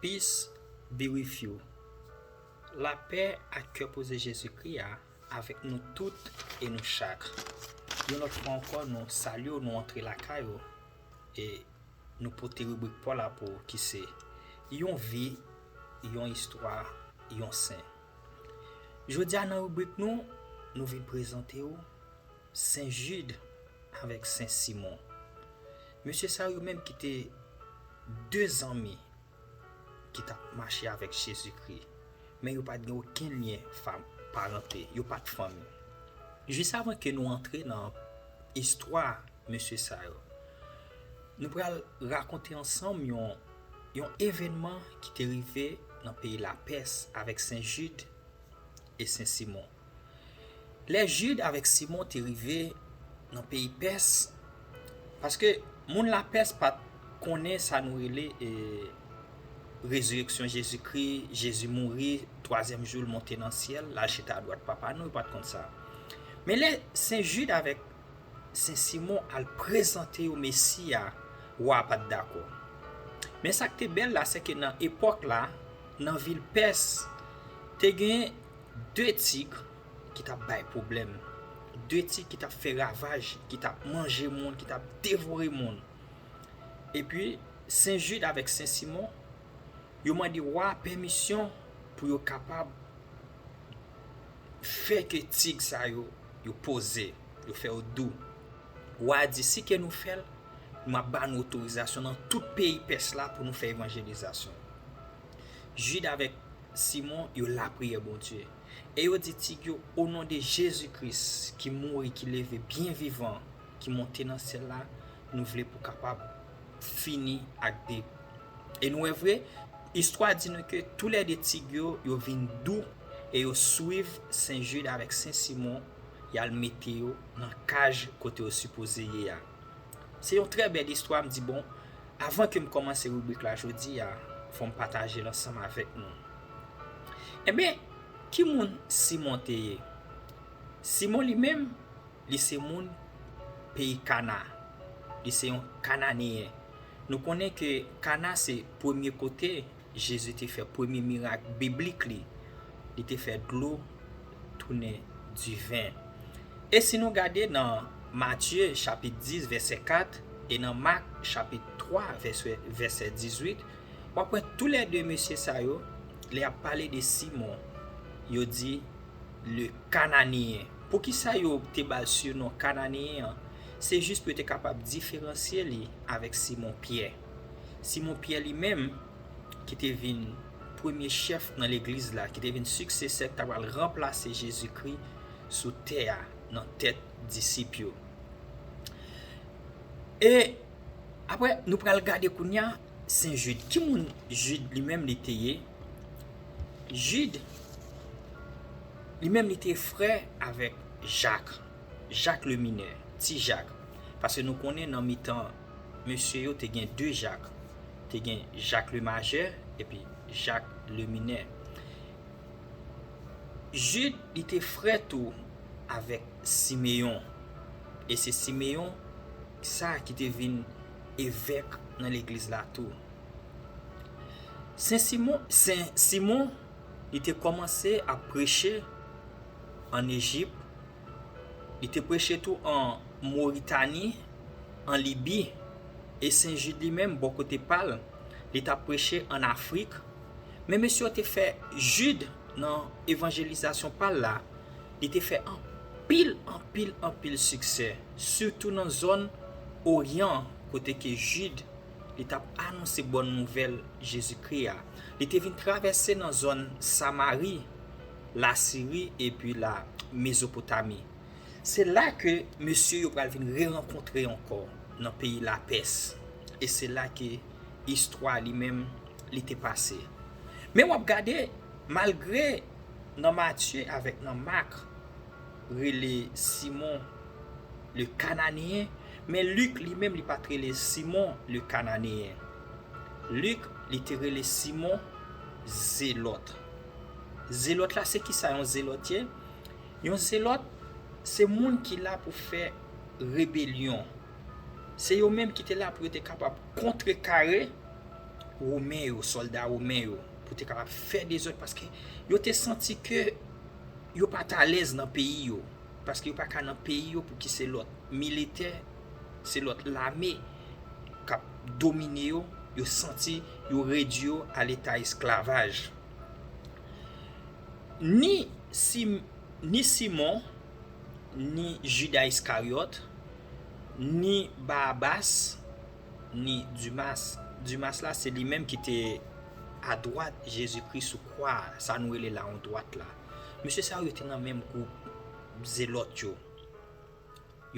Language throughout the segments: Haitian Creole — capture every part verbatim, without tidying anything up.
Peace be with you. Lapè ak kè poze Jezikri a avèk nou tout e nou chak. Yon lòt fwa ankò, nou salye w, nou antre lakay ou e nou pote ribrik pa w la pou ou ki se yon vi, yon istwa, yon sen. Jodi a nan ribrik nou, nou vin prezante w Sen Jid avèk Sen Simon. Mesye sa yo menm ki te de zanmi ki t ap mache avèk Jezikri, men yo pa t gen okenn lyen parante, yo pa t fanmi. Jis avan ke nou antre nan istwa mesye sa yo, nou pral rakonte ansanm yon, yon evènman ki te rive nan peyi Lapès avèk Sen Jid e Sen Simon. Lè Jid avèk Simon te rive nan peyi Pès, paske moun Lapès pa t konnen sa nou rele e, rezireksyon Jezikri, Jezi mouri, twazyèm jou l monte nan syèl, l al chita adwat Papa nou, yo pa t konn sa. Men lè Sen Jid avèk Sen Simon al prezante yo Mesi a, wa a pa t dakò. Men sa k te bèl la, se ke nan epòk la, nan vil Pès, te gen de tig ki t ap bay pwoblèm. De tig ki t ap fè ravaj, ki t ap manje moun, ki t ap devore moun. Epi, Sen Jid avèk Sen Simon, yo mande wa a pèmisyon pou yo kapab fè ke tig sa yo, yo poze, yo fè yo dou. Wa a di, si ke nou fè l, m ap ba nou otorizasyon nan tout peyi Pès la pou nou fè evanjelizasyon. Jid avèk Simon, yo lapriyè Bondye. E yo di tig yo, o non de Jezi Kris, ki mouri, ki leve byen vivan, ki monte nan syèl la, nou vle pou kapab fini ak de. E nou wè vre, istwa di nou ke toulède tig yo, yo vin dou e yo swiv Sen Jid avèk Sen Simon, y al mete yo nan kaj kote yo sipoze ye a. Se yon trè bèl istwa, m di, bon, avan ke m kòmanse ribrik la jodi a, fò m pataje l ansanm avèk nou. Enben, ki moun Simon te ye? Simon li menm, li se moun peyi Kana. Li se yon Kananeyen. Nou konnen ke Kana se premye kote Jezi te fè premye mirak biblik li. Li te fè dlo tounen diven. E si nou gade nan Matye chapit dis vèsè kat e nan Mak chapit twa vèsè, vèsè dizuit, w ap wè toulède mesye sa yo, lè y ap pale de Simon, yo di le Kananeyen. Poukisa yo te ba l sinon Kananeyen an? Se jis pou yo te kapab diferansye li avèk Simon Pyè. Simon Pyè li menm, ki te vin premye chèf nan legliz la, ki te vin siksesè, ki ta pral ranplase Jezikri sou tè a, nan tèt disip yo. E apre, nou pral gade kounye a Sen Jid. Ki moun Jid li menm li te ye? Jid, li menm li te frè avèk Jak, Jak le minè, ti Jak. Paske nou konnen nan mitan mesye yo te gen de Jak. Te gen Jak le majè epi Jak le minè. Jid, li te frè tou avèk Simeyon. E se Simeyon sa ki te vin evèk nan legliz la tou. Sen Simon, Sen Simon, li te kòmanse ap preche ann Ejip, li te preche tou an Moritani, an Libi, e Sen Jid li menm, bò kote pa l, li t ap preche ann Afrik. Men mesye yo te fè Jid nan evanjelizasyon pa l la, li te fè anpil, anpil, anpil siksè, sitou nan zòn Oryan, kote ke Jid, li t ap anonse bòn nouvèl Jezikri a. Li te vin travèse nan zòn Samari, Lasiri, epi la Mezopotami. Se la ke mesye yo pral vin rerankontre ankò nan peyi Lapès. E se la ke istwa li menm, li te pase. Men w ap gade, malgre nan Matye avèk nan Mak, rele Simon le Kananeyen, men Lik li menm li pa t rele Simon le Kananeyen. Lik, li te rele Simon Zelòt. Zelòt la, se kisa yon zelòt ye? Yon zelòt, se moun ki la pou fè rebelyon. Se yo menm ki te la pou yo te kapab kontrekare Women yo, sòlda women yo, pou te kapab fè dezòd, paske yo te santi ke yo pa t alèz nan peyi yo, paske yo pa ka nan peyi yo, pou ki se lòt militè, se lòt lame k ap domine yo, yo santi yo redui yo a leta esklavaj. Ni, Sim, ni Simon, ni Jida Iskaryòt, ni Barabas, ni Dimas. Dimas la, se li menm ki te adwat Jezikri sou kwa a, sa nou rele lawon dwat la. Mesye sa yo te nan menm gwoup zelòt yo.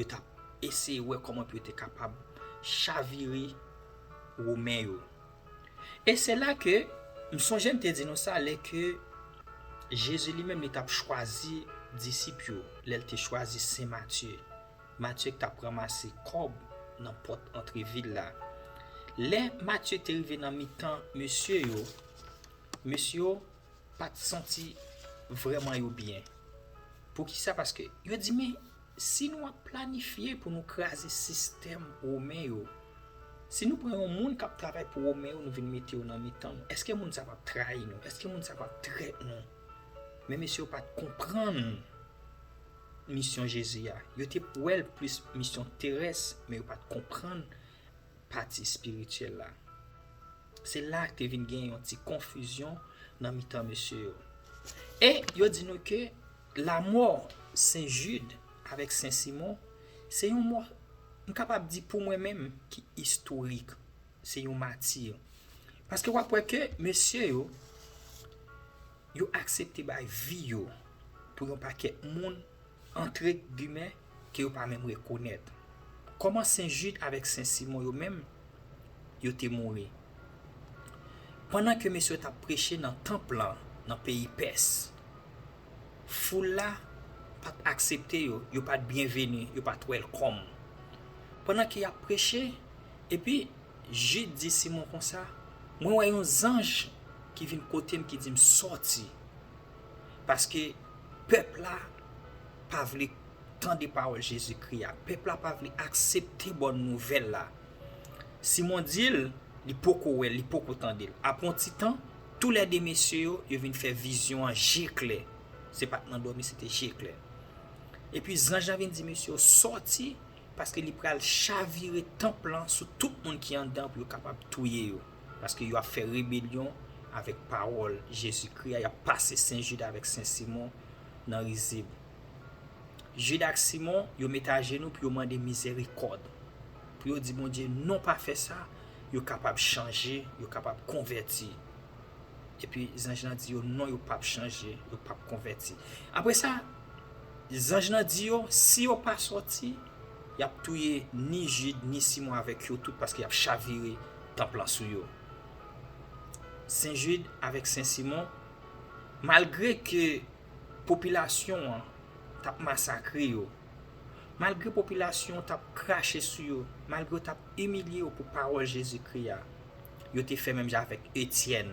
Yo t ap eseye wè kòman pou yo te kapab chavire Women yo. E se la ke m sonje m te di nou sa, lè ke Jezi li menm li t ap chwazi disip yo, lè l te chwazi Sen Matye. Matye k t ap ranmase kòb nan pòt antre vil la. Lè Matye te rive nan mitan mesye yo, mesye yo pa t santi vrèman yo byen. Poukisa? Paske yo di, men si nou ap planifye pou nou kraze sistèm Women yo, si nou pran yon moun k ap travay pou Women yo, nou vin mete yo nan mitan nou, èske moun sa p ap trayi nou? Èske moun sa p ap trèt nou? Men mesye yo pa t konprann misyon Jezi a. Yo te wè l plis misyon terès, men yo pa t konprann pati espirityèl la. Se la te vin gen yon ti konfizyon nan mitan mesye yo. E yo di nou ke lamò Sen Jid avèk Sen Simon, se yon mò, m kapab di pou mwen menm, ki istorik. Se yon mati. Paske w ap wè ke mesye yo, yo aksepte bay vi yo pou yon pakèt moun, antre gimè, ke yo pa menm rekonèt. Kòman Sen Jid avèk Sen Simon yo menm, yo te mouri? Pandan ke mesye yo t ap preche nan tanp lan, nan peyi Pès, foul la pa t aksepte yo, yo pa t byenveni, yo pa t wèlkòm. Pandan ke y ap preche, epi Jid di Simon konsa, mwen wè yon zanj ki vin kote m ki di m sòti. Paske pèp la pa vle tande pawòl Jezikri a. Pèp la pa vle aksepte bòn nouvèl la. Simon di l, li poko wè l, li poko tande l. Apre yon ti tan, toulède mesye yo, yo vin fè vizyon an je klè. Se pa t nan dòmi, se te je klè. Epi zanj lan vin di mesye yo sòti, paske li pral chavire tanp lan sou tout moun ki anndan pou yo kapab touye yo. Paske yo ap fè rebelyon avèk pawòl Jezikri a, y ap pase Sen Jid avèk Sen Simon nan rizib. Jid ak Simon, yo met ajenou pou yo mande mizèrikòd. Pou yo di Bondye, non, pa fè sa, yo kapab chanje, yo kapab konvèti. Epi zanj lan di yo, non, yo p ap chanje, yo p ap konvèti. Apre sa, zanj lan di yo, si yo pa sòti, y ap touye ni Jid, ni Simon avèk yo tout, paske y ap chavire tanp lan sou yo. Sen Jid avèk Sen Simon, malgre ke popilasyon an t ap masakre yo, malgre popilasyon an t ap krache sou yo, malgre yo t ap imilye yo pou pawòl Jezikri a, yo te fè menm jan avèk Etyèn,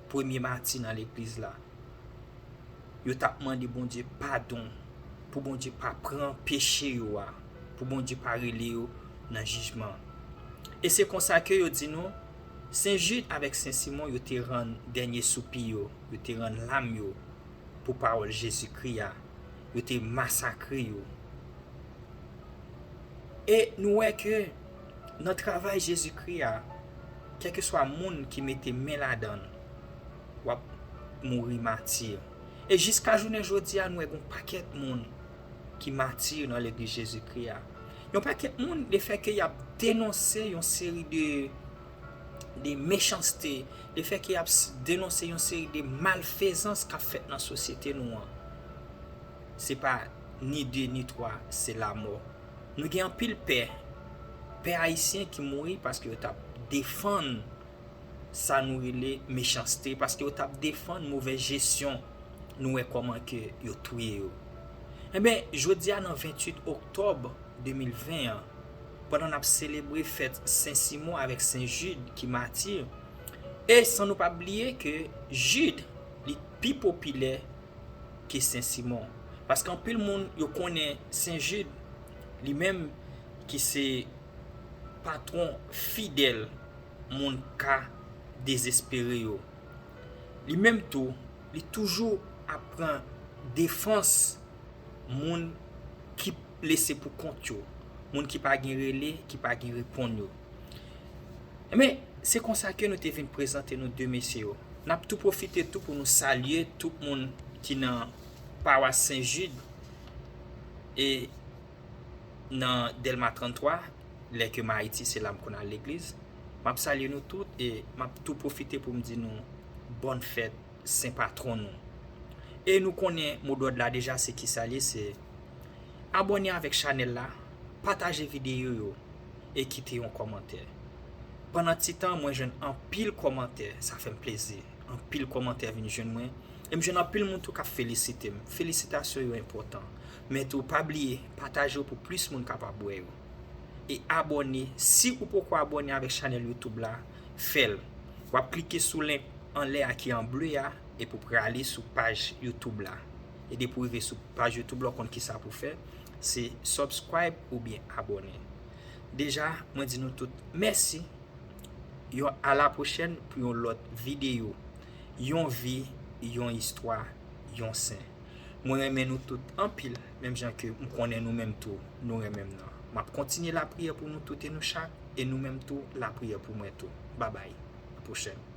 premye mati nan legliz la. Yo t ap mande Bondye padon, pou Bondye pa pran peche yo a, pou Bondye pa rele yo nan jijman. E se konsa ke yo di nou, Sen Jid avèk Sen Simon, yo te rann dènye soupi yo, yo te rann lam yo pou pawòl Jezikri a, yo te masakre yo. E nou wè ke nan travay Jezikri a, kèlkeswa moun ki mete men ladan l, w ap mouri mati. E jiska jounen jodi a, nou wè gen yon pakèt moun ki mati nan legliz Jezikri a. Yon pakèt moun, lefètke y ap denonse yon seri de, de mechanste, lefètke y ap s-, denonse yon seri de malfezans k ap fèt nan sosyete nou an, se pa ni de ni twa, se lamò. Nou gen anpil pè, pè ayisyen ki mouri paske yo t ap defann sa nou rele mechanste, paske yo t ap defann movèz jesyon, nou wè kòman ke yo touye yo. Enben, jodi a nan venntuit oktòb de mil ven an, pandan n ap selebre fèt Sen Simon avèk Sen Jid ki mati, e san nou pa bliye ke Jid, li pi popilè ke Sen Simon. Paske anpil moun, yo konnen Sen Jid, li menm ki se patwon fidèl moun ka dezespere yo. Li menm tou, li toujou ap pran defans moun ki lese pou kont yo, moun ki pa gen rele, ki pa gen reponn yo. Ebyen, se konsa ke nou te vin prezante nou de mesye yo. N ap tou pwofite tou pou nou salye tout moun ki nan pawas Sen Jid e nan Dèlma tranntwa, lè ke m Ayiti, se la m konn al legliz. M ap salye nou tout e m ap tou pwofite pou m di nou bòn fèt Sen Patwon nou. E nou konnen modòd la deja se kisa l ye, se abòne avèk chanèl la, pataje videyo yo e kite yon kòmantè. Pandan ti tan, mwen jwenn anpil kòmantè, sa fè m plezi. Anpil kòmantè vin jwenn mwen. E m jwenn anpil moun tou k ap felisite m. Felisitasyon yo enpòtan. Men tou, pa bliye, pataje yo pou plis moun kapab wè yo. E abòne, si ou poko abòne avèk chanèl YouTube la, fè l. W ap klike sou link anlè a ki an ble a, epi w prale sou paj YouTube la. E depi w rive sou paj YouTube la, w konn kisa pou fè, se subscribe oubyen abòne. Deja, mwen di nou tout mèsi. Yon, a la pwochèn pou yon lòt videyo. Yon vi, yon istwa, yon sen. Mwen renmen nou tout anpil, menm jan ke m konnen nou menm tou, nou renmen m nan. M ap kontinye lapriyè pou nou tout e nou chak, e nou menm tou, lapriyè pou mwen tou. Babay, a pwochèn.